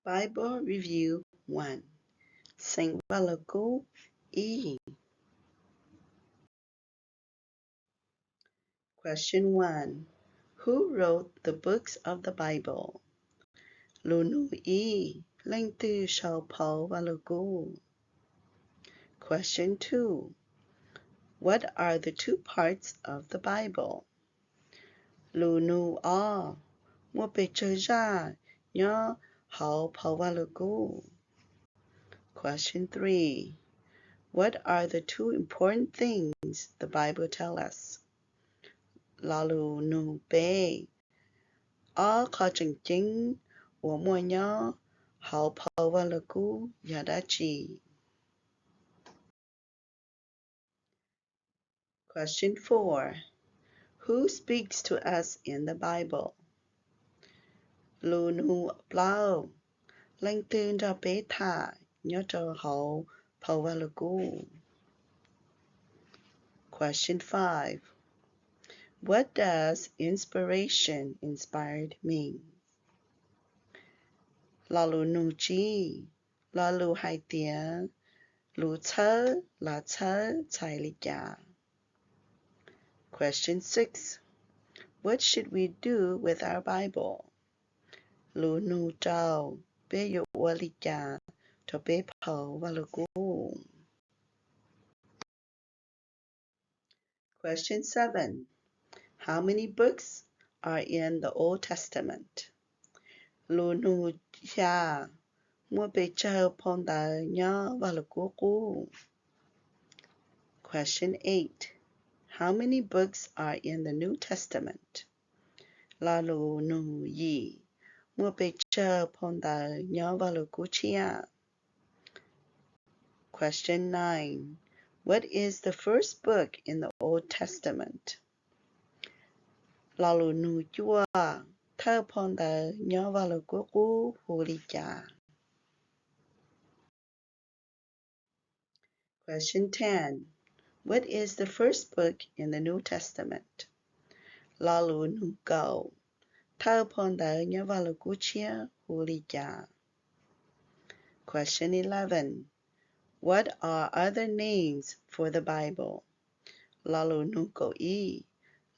Bible Review one. Xeem Vaj Lug Kub ib. Question one. Who wrote the books of the Bible? Lus nug ib, leej twg sau phau Vaj Lug Kub? Question two. What are the two parts of the Bible? Lus nug ob, muaj pes tsawg zaj nyob hauv phau Vaj Lug Kub? Question three. What are the two important things the Bible tell us? Lo lus nug peb, ob qho tseem ceeb uas muaj nyob hauv phau Vaj Lug Kub yog dab tsi? Question four. Who speaks to us in the Bible? Lus nug plaub, leej twg nrog peb tham nyob rau hauv phau Vaj Lug Kub? Question five. What does inspiration inspired mean? Lo lus nug tsib, lo lus hais tias lus txhawb los txhawb txhais li cas? Question six. What should we do with our Bible? Lus nug rau, peb yuav ua li cas rau peb phau Vaj Lug Kub? Question seven. How many books are in the Old Testament? Lus nug xya, muaj pes tsawg phau ntawv nyob Vaj Lug Kub qub? Question eight. How many books are in the New Testament? Lo lus nug yim, muaj pes tsawg phau ntawv nyob Vaj Lug Kub tshiab? Question nine. What is the first book in the Old Testament? Lo lus nug cuaj, thawj phau ntawv nyob Vaj Lug Kub qub hu li cas? Question ten. What is the first book in the New Testament? Lo lus nug kaum, thawj phau ntawv nyob Vaj Lug Kub tshiab hu li cas? Question eleven. What are other names for the Bible? Lo lus nug kaum ib,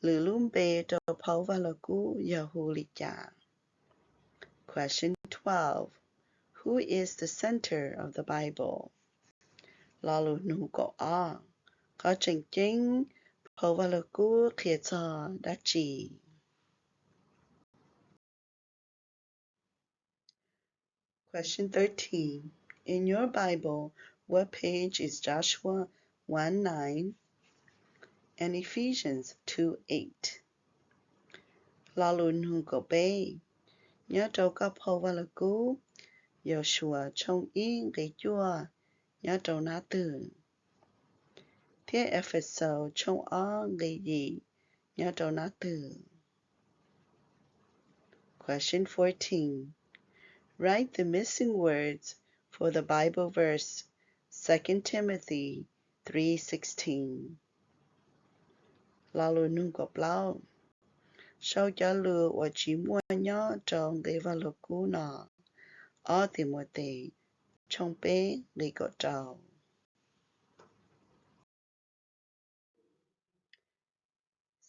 lwm lub npe rau phau Vaj Lug Kub yog hu li cas? Question twelve. Who is the center of the Bible? Lo lus nug kaum ob, qhov tseem ceeb phau Vaj Lug Kub qhia txog dab tsi? Question thirteen. In your Bible, what page is Joshua one nine and Ephesians two eight? Lo lus nug kaum peb, nyob rau koj phau Vaj Lug Kub, Yausuas tshooj ib nqe cuaj nyob rau nab twg? Thiab Efexaus tshooj ob nqe yim nyob rau nab twg? Question fourteen. Write the missing words for the Bible verse, Second Timothy three sixteen. Lo lus nug kaum plaub, sau cov lus uas tsis muaj nyob rau nqe Vaj Lug Kub no, ob Timuces tshooj peb nqe kaum rau.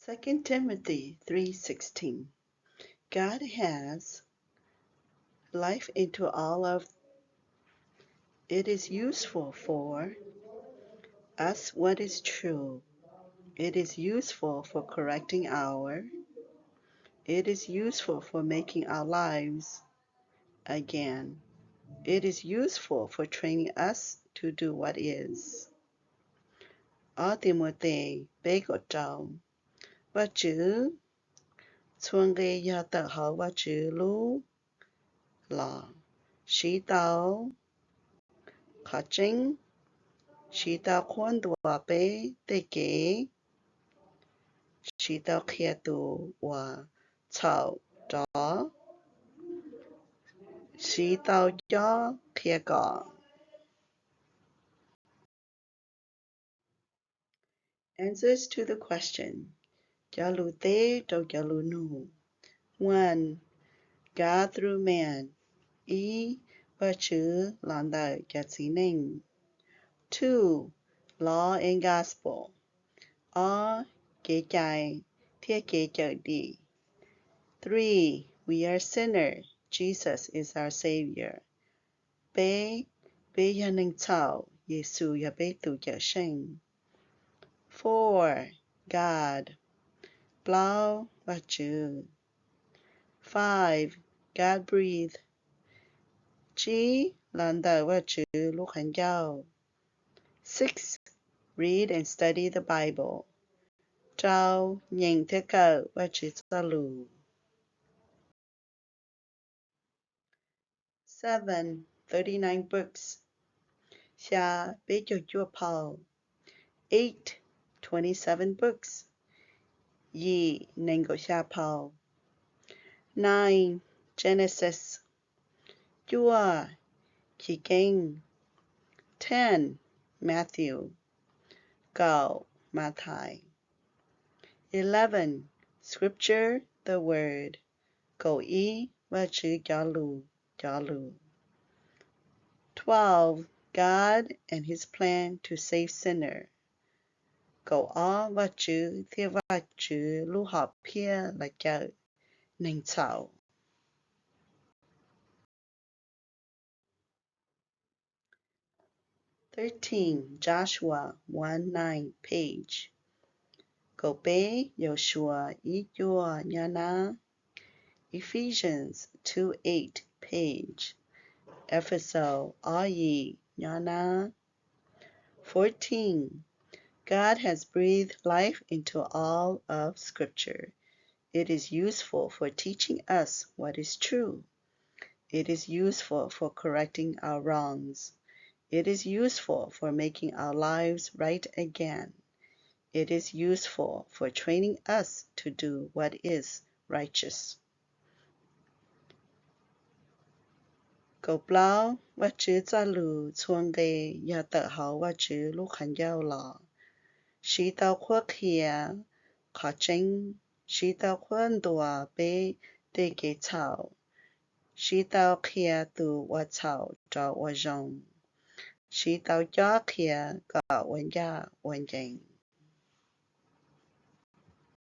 Second Timothy three sixteen. God has life into all of it is useful for us what is true. It is useful for correcting our. It is useful for making our lives again. It is useful for training us to do what is. Ob Timuces peb kaum rau. Vajtswv, txhua nqe yog tawm hauv Vajtswv lub los siv tau qhov tseeb, siv tau qhuab ntuas peb tej kev, siv tau qhia tus uas txhaum rov, siv tau cob qhia kom. Answers to the question. Cov lus teb rau cov lus nug. One. God through man. Ib, Vajtswv los ntawm cov txiv neej. Two, law and gospel. Ob, kev cai thiab kev cawm dim. Three, we are sinner, Jesus is our Savior. Peb, peb yog neeg txhaum, Yexus yog peb tus Cawm Seej. Four, God. Plaub, Vajtswv. Five, God breathed. Tsib, los ntawm Vajtswv lub qhov ncauj. Six, read and study the Bible. Rau, nyeem thiab kawm Vajtswv txoj lus. Seven, thirty-nine books. Xya, peb caug cuaj phau. Eight, twenty-seven books. Yim, nees nkaum xya phau. Nine, Genesis. Cuaj, Chiv Keeb. Ten, Matthew. Kaum, Mathais. Eleven, Scripture, the Word. Kaum ib, Vajtswv cov lus, cov lus. Twelve, God and His plan to save sinner. Kaum ob, Vajtswv thiab Vajtswv lub hom phiaj los cawm neeg txhaum. Thirteen, Joshua one nine page. Kaum peb, Yausuas ib cuaj nyob nab. Ephesians two eight page. Efexaus ob yim nyob nab. Fourteen, God has breathed life into all of Scripture. It is useful for teaching us what is true. It is useful for correcting our wrongs. It is useful for making our lives right again. It is useful for training us to do what is righteous. Kaum plaub, Vajtswv txoj lus txhua nqe yog tawm hauv Vajtswv lub qhov ncauj los. Siv tau qhuab qhia qhov tseeb, siv tau qhuab ntuas peb tej kev txhaum, siv tau qhia tus ua txhaum rov ua zoo, siv tau cob qhia kom ua ncaj ua ncees.